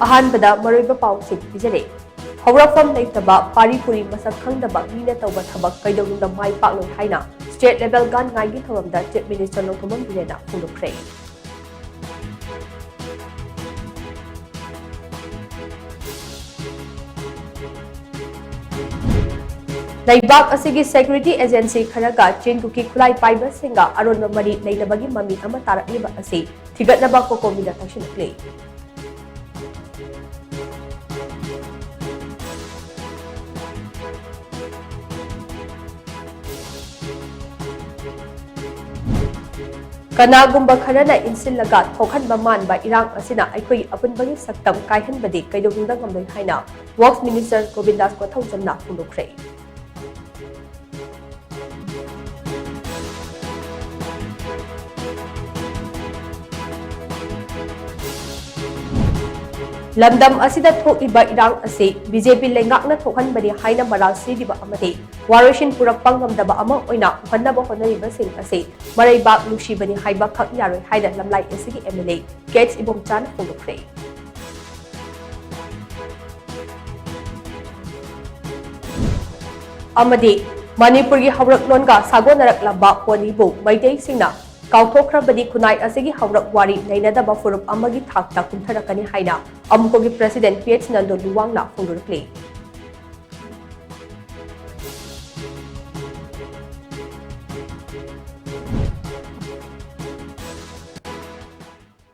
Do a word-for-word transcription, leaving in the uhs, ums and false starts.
ꯑꯍꯥꯟꯕꯗ ꯃꯔꯨꯑꯣꯏꯕ ꯄꯥꯎꯁꯤꯡ ꯄꯤꯖꯔꯦ꯫ ꯍꯧꯔꯛꯐꯝ ꯂꯩꯇꯕ, ꯄꯥꯔꯤ ꯄꯨꯔꯤ ꯃꯁꯛ ꯈꯪꯗꯕ ꯃꯤꯅ ꯇꯧꯕ ꯊꯕꯛ ꯀꯩꯗꯧꯅꯨꯡꯗ ꯃꯥꯏ ꯄꯥꯛꯂꯣꯏ ꯍꯥꯏꯅ State Level ꯒꯥꯟ ꯉꯥꯏꯒꯤ ꯊꯧꯔꯝꯗ Chief Minister ꯅꯣꯡꯊꯣꯝꯕꯝ ꯕꯤꯔꯦꯟꯅ ꯐꯣꯡꯗꯣꯛꯈ꯭ꯔꯦ꯫ ꯂꯩꯕꯥꯛ ꯑꯁꯤꯒꯤ security agency ꯈꯔꯒ ꯆꯤꯟ ꯀꯨꯀꯤ ꯈꯨꯠꯂꯥꯏ ꯄꯥꯏꯕꯁꯤꯡꯒ ꯑꯔꯣꯟꯕ ꯃꯔꯤ ꯂꯩꯅꯕꯒꯤ ꯃꯃꯤ ꯑꯃ ꯇꯥꯔꯛꯂꯤꯕ ꯑꯁꯤ ꯊꯤꯒꯠꯅꯕ COCOMI ꯅ ꯇꯛꯁꯤꯜꯂꯛꯂꯤ꯫ ꯀꯅꯥꯒꯨꯝꯕ ꯈꯔꯅ ꯏꯟꯁꯤꯜꯂꯒ ꯊꯣꯛꯍꯟꯕ ꯃꯥꯟꯕ ꯏꯔꯥꯡ ꯑꯁꯤꯅ ꯑꯩꯈꯣꯏꯒꯤ ꯑꯄꯨꯟꯕꯒꯤ ꯁꯛꯇꯝ ꯀꯥꯏꯍꯟꯕꯗꯤ ꯀꯩꯗꯧꯅꯨꯡꯗ ꯉꯝꯂꯣꯏ ꯍꯥꯏꯅ Works Minister ꯒꯣꯕꯤꯟꯗꯥꯁ ꯀꯣꯊꯧꯖꯝꯅ ꯐꯣꯡꯗꯣꯛꯈ꯭ꯔꯦ꯫ ꯂꯝꯗꯝ ꯑꯁꯤꯗ ꯊꯣꯛꯂꯤꯕ ꯏꯔꯥꯡ ꯑꯁꯤ BJP ꯂꯩꯉꯥꯛꯅ ꯊꯣꯛꯍꯟꯕꯅꯤ ꯍꯥꯏꯅ ꯃꯔꯥꯜ ꯁꯤꯔꯤꯕ ꯑꯃꯗꯤ ꯋꯥꯔꯣꯏꯁꯤꯟ ꯄꯨꯔꯛꯄ ꯉꯝꯗꯕ ꯑꯃ ꯑꯣꯏꯅ ꯎꯍꯟꯅꯕ ꯍꯣꯠꯅꯔꯤꯕꯁꯤꯡ ꯑꯁꯤ ꯃꯔꯩꯕꯥꯛ ꯅꯨꯡꯁꯤꯕꯅꯤ ꯍꯥꯏꯕ ꯈꯛ ꯌꯥꯔꯣꯏ ꯍꯥꯏꯅ ꯂꯝꯂꯥꯏ ꯑꯁꯤꯒꯤ MLA ꯀꯦ ꯑꯩꯆ ꯏꯕꯣꯝꯆꯥꯅ ꯐꯣꯡꯗꯣꯛꯈ꯭ꯔꯦ꯫ ꯑꯃꯗꯤ ꯃꯅꯤꯄꯨꯔꯒꯤ ꯍꯧꯔꯛꯂꯣꯟꯒ ꯁꯥꯒꯣꯟꯅꯔꯛꯂꯕ ꯄꯣꯅꯤꯕꯨ ꯃꯩꯇꯩꯁꯤꯡꯅ ꯀꯥꯎꯊꯣꯛꯈ꯭ꯔꯕꯗꯤ ꯈꯨꯟꯅꯥꯏ ꯑꯁꯤꯒꯤ ꯍꯧꯔꯛ ꯋꯥꯔꯤ ꯅꯩꯅꯗꯕ ꯐꯨꯔꯨꯞ ꯑꯃꯒꯤ ꯊꯥꯛꯇ ꯀꯨꯝꯊꯔꯛꯀꯅꯤ ꯍꯥꯏꯅ ꯑꯃꯨꯀꯣꯒꯤ President ꯄꯤ ꯑꯩꯆ ꯅꯟꯗꯣ ꯂꯨꯋꯥꯡꯅ ꯐꯣꯡꯗꯣꯔꯛꯂꯤ꯫